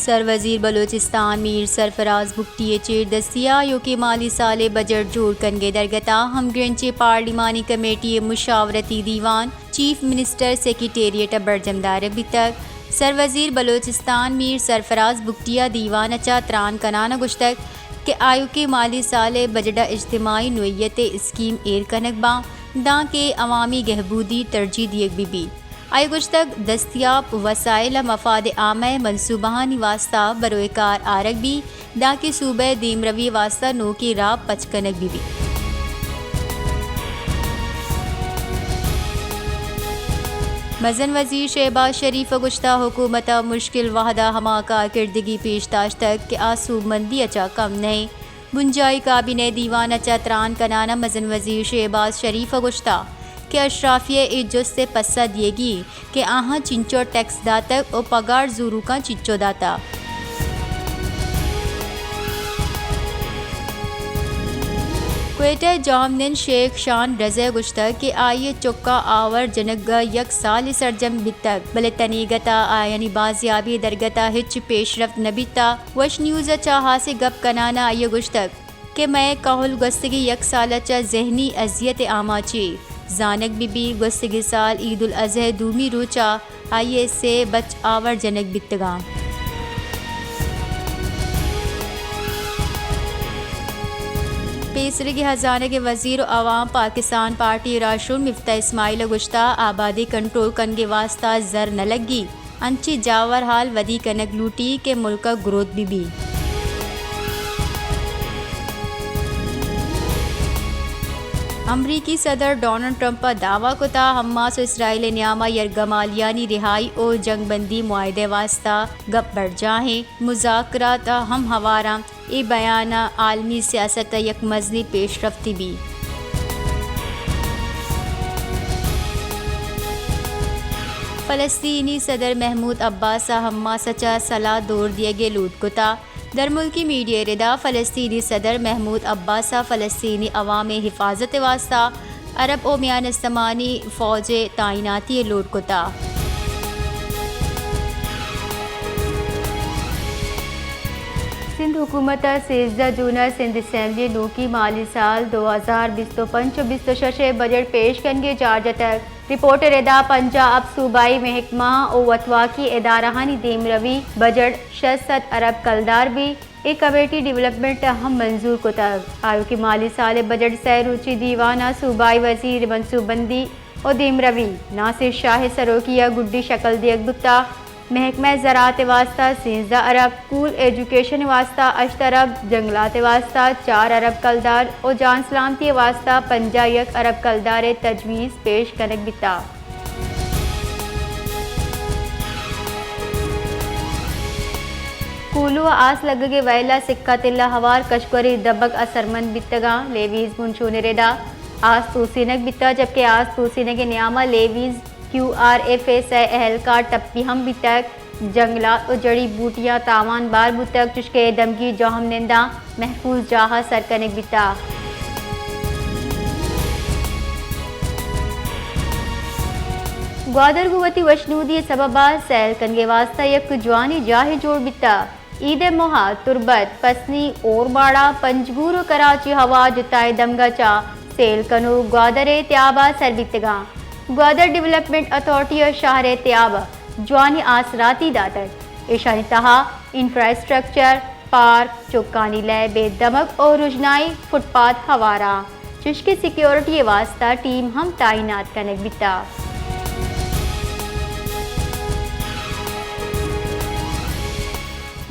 سروزیر بلوچستان میر سرفراز بگٹی ء چیردستی ء آیوکیں مالی سال ء بجٹ جوڑ کنگ ء درگت ء ہمگرنچیں پارلیمانی کمیٹی ء مشاورتی دیوان چیف منسٹر سیکرٹریٹ ء برجم دارگ بیتگ۔ سروزیر بلوچستان میر سرفراز بگٹی ء دیوان ء چہ تران کنان ء گوشتگ کہ آیوکیں مالی سال ء بجٹ ء اجتماعی نوعیت ء اسکیم ایر کنگ باں دانکہ عوامی گہبودی ترجیح دیگ بہ بیت۔ آئی ء گوشتگ، دستیاب وسائل ء مفاد عامہ ء منصوبہانی واستہ بروئے کار آرگ بیت، دانکہ صوبہ ء دیمروی ء واستہ نوکیں راہ پچ کنگ بہ بیت۔ مزن وزیر شہباز شریف ء گوشتگ، حکومت ء مشکل وہد ء ہما کارکردگی پیش داشتگ کہ آ سوبمندی ء چہ کم نہ انت۔ بنجاہی کابینہ دیوان ء چہ تران کنان ء مزن وزیر شہباز شریف ء گوشتگ کہ اشرافیہ ء اے جست ء پسہ دیگی انت کہ آہاں چنچو ٹیکس داتگ ء پگار زوروکاں چنچو داتگ۔ کوئٹہ ء جہمنند شیخ شان رضا ء گوشتگ کہ آئی ء چکاں آور جنگ ء یک سالے سرجم بیتگ، بلے تنیگت ء آیانی بازیابی ء درگت ء ہچ پیشرفت نہ بیتگ۔ وش نیوز ء چہ ہاسیں گپ کنان ء آئی ء گوشتگ کہ مئے کہول گوستگیں یک سال ء چہ ذہنی اذیت ء آماچ ایں۔ زانگ بہ بیت گوستگیں سال عید الاضحی ء دومی روچ ء آئی ء سے بچ آور جنگ بیتگاں۔ پیسریگیں ہزانگ ء وزیر ء عوام پاکستان پارٹی ء راہشون مفتاح اسماعیل ء گوشتگ، آبادی کنٹرول کنگ ء واستہ زر نہ لگی۔ انچیں جاور حال ودی کنگ لوٹی کہ ملک ء گروتھ بہ بی۔ امریکی صدر ڈونلڈ ٹرمپ ء دعوی کتا حماس و اسرائیل ء نیاما یرغمالیانی رہائی و جنگ بندی معاہدہ ء واستہ گپ برجاہ ایں، مذاکرات ء ہم ہوار آں۔ اے بیان ء عالمی سیاست ء یک مزنیں پیشرفتے بیت۔ فلسطینی صدر محمود عباس ء حماس ء چہ سلاہ دور دیگ ء لوٹ کتا۔ درملکی میڈیا ء ردا فلسطینی صدر محمود عباس ء فلسطینی عوام ء حفاظت ء واستہ عرب و میان استمانی فوج ء تعیناتی ء لوٹ کتا۔ سندھ حکومت ء سیزدہ جون ء سندھ اسمبلی ء نوکی مالی سال دو ہزار بیست و پنچ و بیست و شش ء بجٹ پیش کنگ ء جار جتگ۔ رپورٹ ء ردا پنجاہ ہپت صوبائی محکمہ و وتواکی ادارہانی دیمروی بجٹ شش سد ارب کلدار بیت۔ اے کمیٹی ڈیولپمنٹ ء ہم منظور کتگ۔ آیوکیں مالی سال ء بجٹ سئے روچی دیوان ء صوبائی وزیر منصوبہ بندی و دیمروی ناصر شاہ ء سروکی ء گڈی شکل دیگ بوتگ۔ محکمہ زراعت ء واستہ سیزدہ ارب، اسکول ایجوکیشن ء واستہ ہشت ارب، جنگلات ء واستہ چار ارب کلدار و جان سلامتی ء واستہ پنجاہ یک ارب کلدار ء تجویز پیش کنگ بیتگ۔ کوہلو ء آس لگگ ء ویل ء سکہ تلہ ہوار کشکوری دمگ اثرمند بیتگاں۔ لیویز بنشون ء ردا آس توسینگ بیتگ، جبکہ آس توسینگ ء نیام ء لیویز کیو آر ایف ء سئے اہلکار ٹپی ہم بیتگ۔ جنگلات و جڑی بوٹیاں تاوان بار بوتگ، چشکہ اے دمگی جہمننداں محفوظ جاہ ء سر کنگ بیتگ۔ گوادر گوں وتی وشنودی ء سبب ء سیل کنگ ء واستہ یک جوانیں جاہے جوڑ بیتگ۔ عید ء موہ ء تربت، پسنی، اورماڑہ، پنجگور و کراچی ہوا جتائیں دمگ ء چہ سیل کنوک گوادر ء تیاب ء سر بیتگاں۔ گوادر ڈویلپمنٹ اتھارٹی ء شہر ء تیاب ء جوانیں آسراتی داتگ۔ ایشانی تہا انفراسٹرکچر، پارک، چکانی لیب ء دمگ و رژنائیں فٹ پاتھ ہوار آں، چشکہ سیکورٹی ء واستہ ٹیم ہم تعینات کنگ بیتگ۔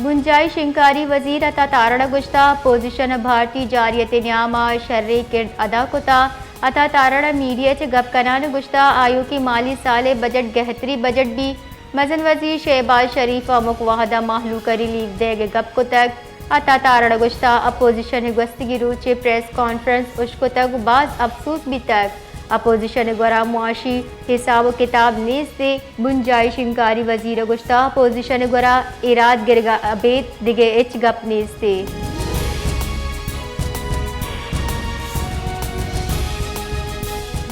بنجاہی شنگکاری وزیر عطا تارڑ ء گوشتگ، اپوزیشن ء بھارتی جارحیت ء نیام ء شریں کرد ادا کتگ۔ عطا تارڑ ء میڈیا ء چہ گپ کنان ء گوشتگ، آیوکیں مالی سال ء بجٹ گہتری بجٹ بیت۔ مزن وزیر شہباز شریف ء ہمک وہد ء مہلوک ء ریلیف دیگ ء گپ کتگ۔ عطا تارڑ ء گوشتگ، اپوزیشن ء گوستگیں روچ ء پریس کانفرنس اشکتگ و باز اپسوز بیتگ۔ اپوزیشن ء گورا معاشی حساب و کتاب نیست ء۔ بنجاہی شنگکاری وزیر ء گوشتگ، اپوزیشن ء گورا ایراد گرگ ء ابید دگہ ہچ گپ نیست ء۔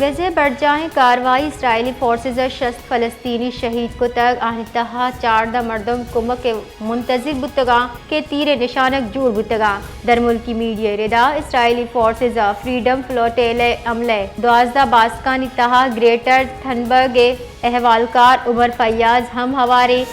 غزہ ء برجاہیں کاروائی، اسرائیلی فورسز ء شست فلسطینی شہید کتگ، آہانی تہا چاردہ مردم کمک ء منتظر بوتگاں کہ تیر ء نشانگ جوڑ بوتگاں۔ درملکی میڈیا ء ردا اسرائیلی فورسز ء فریڈم فلوٹیلہ ء عملہ ء دوازدہ باسکانی تہا گریٹر تھنبرگ ء احوالکار عمر فیاض ہم ہواریں۔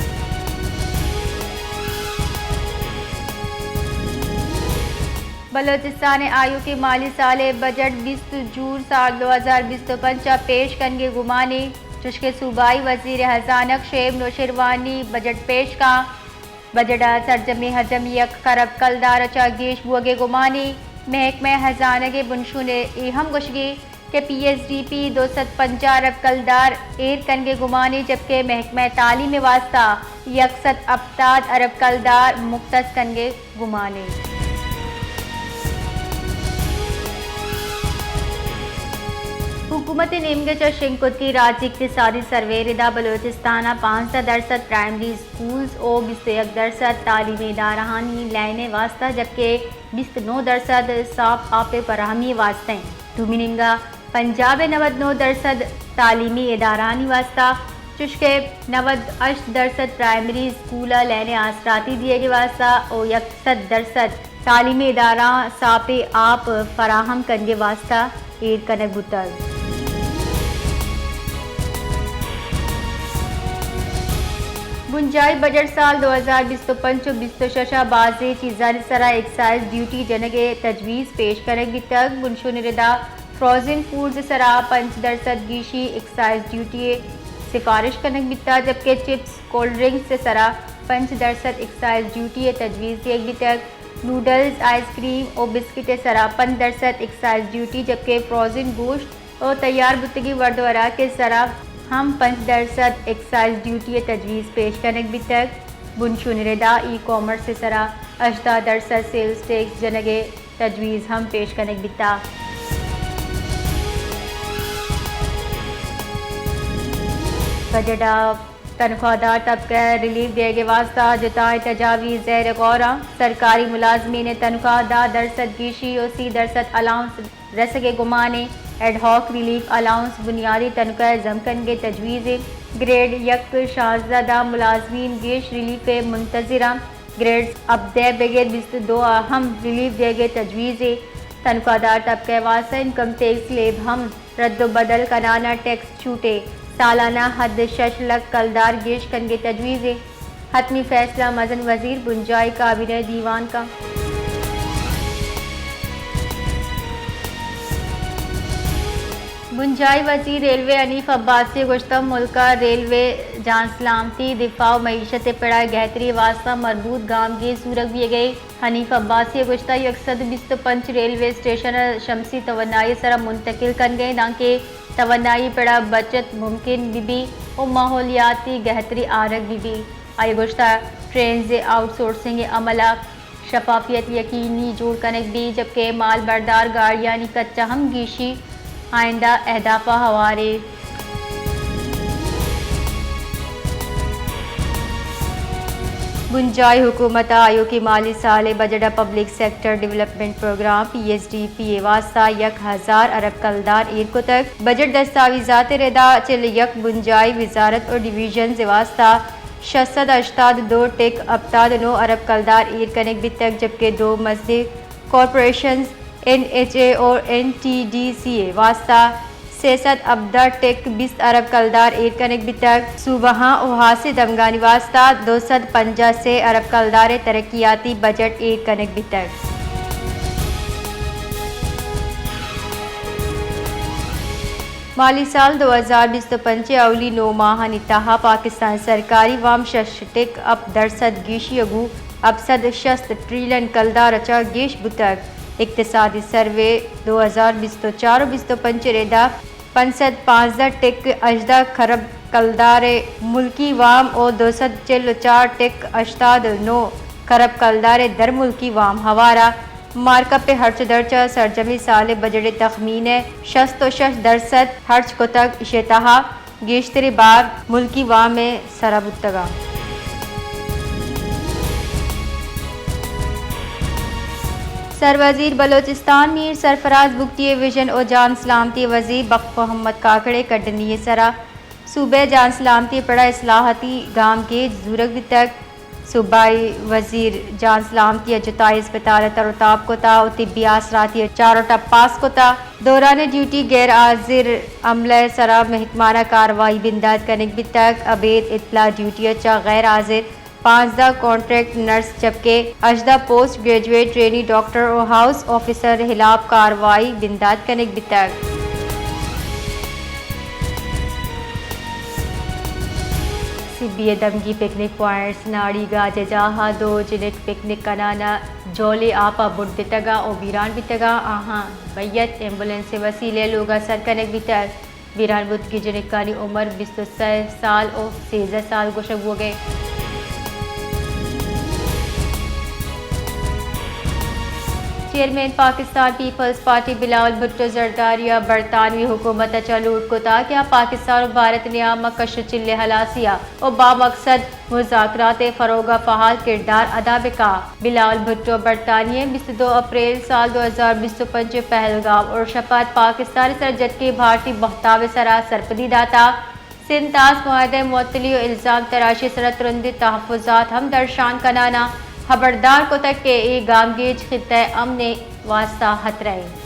بلوچستان ء آیوکیں مالی سال ء بجٹ بیست جون سال دو ہزار بیست و پنچ ء پیش کنگ ء گمانے، چشکہ صوبائی وزیر ہزانگ شعیب نوشیروانی بجٹ پیش کا۔ بجٹ ء سرجمیں حجم یک کرب کلدار ء چہ گیش بوگ ء گمانے۔ محکمہ ہزانگ ء بنشون ء اے ہم گوشگی کہ پی ایس ڈی پی دو سد پنجاہ ارب کلدار ایر کنگ ء گمانے، جبکہ محکمہ تعلیم ء واستہ یک سد ہپتاد ارب کلدار مختص کنگ ء گمانے۔ حکومت ء نیمگ ء چہ شنگ کتگیں راجی اقتصادی سروے ء ردا بلوچستان ء پانزدہ درسد پرائمری اسکولز و بیست و یک درسد تعلیمی ادارہانی لین ء واستہ، جبکہ بیست و نو درسد صاف آپ ء فراہمی ء واستہ انت۔ دومی نیمگا پنجاب ء نود نو درسد تعلیمی ادارہانی واستہ، چشکہ نود ہشت درسد پرائمری اسکول ء لین ء آسراتی دیگ ء واستہ و یک سد درسد تعلیمی ادارہ ساپیں آپ فراہم کنگ ء واستہ ایر کنگ بوتگ۔ بنجاہی بجٹ سال دو ہزار بیست و پنچ و بیست و شش ء بازیں چیزانی سرا ایکسائز ڈیوٹی جنگ ء تجویز پیش کنگ بیتگ۔ بنشون ء ردا فروزن فوڈز ء سرا پنچ درسد گیشی ایکسائز ڈیوٹی ء سفارش کنگ بیتگ، جبکہ چپس، کولڈ ڈرنکس ء سرا پنچ درسد ایکسائز ڈیوٹی ء تجویز دیگ بیتگ۔ نوڈلز، آئس کریم و بسکٹ ء سرا پنچ درسد ایکسائز ڈیوٹی، جبکہ فروزن گوشت و تیار بوتگیں ورد و وراک ء سرا ہم پنچ درسد ایکسائز ڈیوٹی ء تجویز پیش کنگ بیتگ۔ بنشون ء ردا ای کامرس ء سرا ہژدہ درسد سیلز ٹیکس جنگ ء تجویز ہم پیش کنگ بیتگ۔ بجٹ ء تنخواہدار طبقہ ء ریلیف دیگ ء واستہ جتائیں تجاویز زیر غور انت۔ سرکاری ملازمین ء تنخواہ دہ درسد گیشی و سی درسد الاؤنس رسگ ء گمان ء۔ ایڈ ہاک ریلیف الاؤنس بنیادی تنخواہ ء ضم کنگ ء تجویز ء۔ گریڈ یک شانزدہ ء ملازمین گیش ریلیف ء منتظر انت۔ گریڈز ہبدہ بگر بیست و دو ء ہم ریلیف دیگ ء تجویز ء۔ تنخواہدار طبقہ ء واستہ انکم ٹیکس سلیب ہم رد و بدل کنان ء ٹیکس چھوٹ ء سالانہ حد شش لکھ کلدار گیش کنگ ء تجویز ء۔ حتمی فیصلہ مزن وزیر بنجاہی کابینہ ء دیوان کنت۔ بنجاہی وزیر ریلوے حنیف عباسی ء گوشتگ، ملک ء ریلوے جان سلامتی، دفاع و معیشت ء پڑ ء گہتری ء واستہ مربوط گامگیج زورگ بیگ ء۔ حنیف عباسی ء گوشتگ، یک سد بیست و پنچ ریلوے اسٹیشن ء شمسی توانائی ء سرا منتقل کنگ ء، دانکہ توانائی پڑ ء بچت ممکن بہ بی و ماحولیاتی گہتری آرگ بہ بی۔ آئی ء گوشتگ، ٹرینز ء آؤٹ سورسنگ ء عمل ء شفافیت یقینی جوڑ کنگ بیت، جبکہ مال بردار گاڑیانی کچ ء ہم گیشی آئندہ اہداف ء ہوار انت۔ بنجاہی حکومت ء آیوکیں مالی سال ء بجٹ ء public sector development programme, P S D P, ء واستہ یک ہزار ارب کلدار ایر کتگ۔ بجٹ دستاویزات ء ردا چل یک بنجاہی وزارت و ڈویژنز ء واستہ شش سد ہشتاد و دو ٹک ہپتاد و نو ارب کلدار ایر کنگ بیتگ، جبکہ دو مزنیں کارپوریشنز، این ایچ اے اور این ٹی ڈی سی ء واستہ سئے سد ہبدہ ٹک بیست ارب کلدار ایر کنگ بیتگ۔ صوبہاں و ہاسیں دمگانی واستہ دو سد پنجاہ سے ارب کلدار ء ترقیاتی بجٹ ایر کنگ بیتگ۔ مالی سال دو ہزار بیست و پنچ ء اولی نو ماہانی تہا پاکستان سرکاری وام شش ٹک ہپت درسد گیشی ء گوں ہپت سد شست ٹریلین کلدار ء چہ گیش بوتگ۔ اقتصادی سروے دو ہزار بیست و چار و بیست و پنچ ء ردا پنچ سد پانزدہ ٹک ہژدہ کرب کلدار ء ملکی وام و دو سد چل و چار ٹک ہشتاد و نو کرب کلدار ء درملکی وام ہوار ء مارک اپ ء ہرچ و درچ ء سرجمیں سال ء بجٹ ء تخمین ء شست و شش درسد ہرچ کتگ، ایشی ء تہا گیشتریں بار ملکی وام ء سرا بوتگ ء۔ سر وزیر بلوچستان میر سرفراز بگٹی ءِ وژن ءُ جان سلامتی ءِ وزیر بخت محمد کاکڑ ءِ کڈنی ءِ سرا صوبہ ءِ جان سلامتی ءِ پڑا اصلاحاتی گامگیج زورگ بیتگ۔ صوبائی وزیر جان سلامتی ءَ جتائیں اسپتال ءَ تر ءُ تاب کتا ءُ طبی آسراتی ءِ چارٹ ءَ پاس کتا۔ دوران ڈیوٹی غیر حاضر عملہ ءِ سرا محکمانہ کاروائی بندات کنگ بیتگ۔ ابید اطلاع ڈیوٹی ءَ چہ غیر حاضر پانزدہ کانٹریکٹ نرس جبکہ ہژدہ پوسٹ گریجویٹ ٹرینی ڈاکٹر ءُ ہاؤس آفیسر ءِ ہلاپ کاروائی بندات کنگ بیتگ۔ سبی ءِ دمگی پکنک پوائنٹس ناڑی گاججاہ ءَ دو جنک پکنک کنان ءَ جولیں آپ ءَ بڈ دتگ ءُ بیران بیتگ ءُ آہاں میت ایمبولینس ءِ وسیلہ ءَ لوگ ءَ سر کنگ بیتگ۔ بیران بوتگیں جنکانی عمر بیست ءُ سئے سال ءُ سیزدہ سال گوشگ بوگ ءَ۔ چیئرمین پاکستان پیپلز پارٹی بلاول بھٹو زرداری ءَ برطانوی حکومت ءَ چہ لوٹ کتا کہ آ پاکستان ءُ بھارت ءِ نیام ءَ کش ءُ چل ءِ ہلاسی ءَ ءُ بامقصد مذاکرات ءِ فروغ ءَ فعال کردار ادا بکا۔ بلاول بھٹو ءَ برطانیہ ءَ بیست ءُ دو اپریل سال دو ہزار بیست ءُ پنچ ءَ پہلگام ارشپت پاکستان ءِ سر جتکیں بھارتی بہتاو ءِ سرا سرپدی داتا۔ سندھ طاس معاہدہ ءِ معطلی ءُ الزام تراشی ءِ سرا ترندیں تحفظات ہم درشان کنان ءَ ہبردار کتگ کہ اے گامگیج خطہ ءِ امن ءِ واستہ خطرہ ایں۔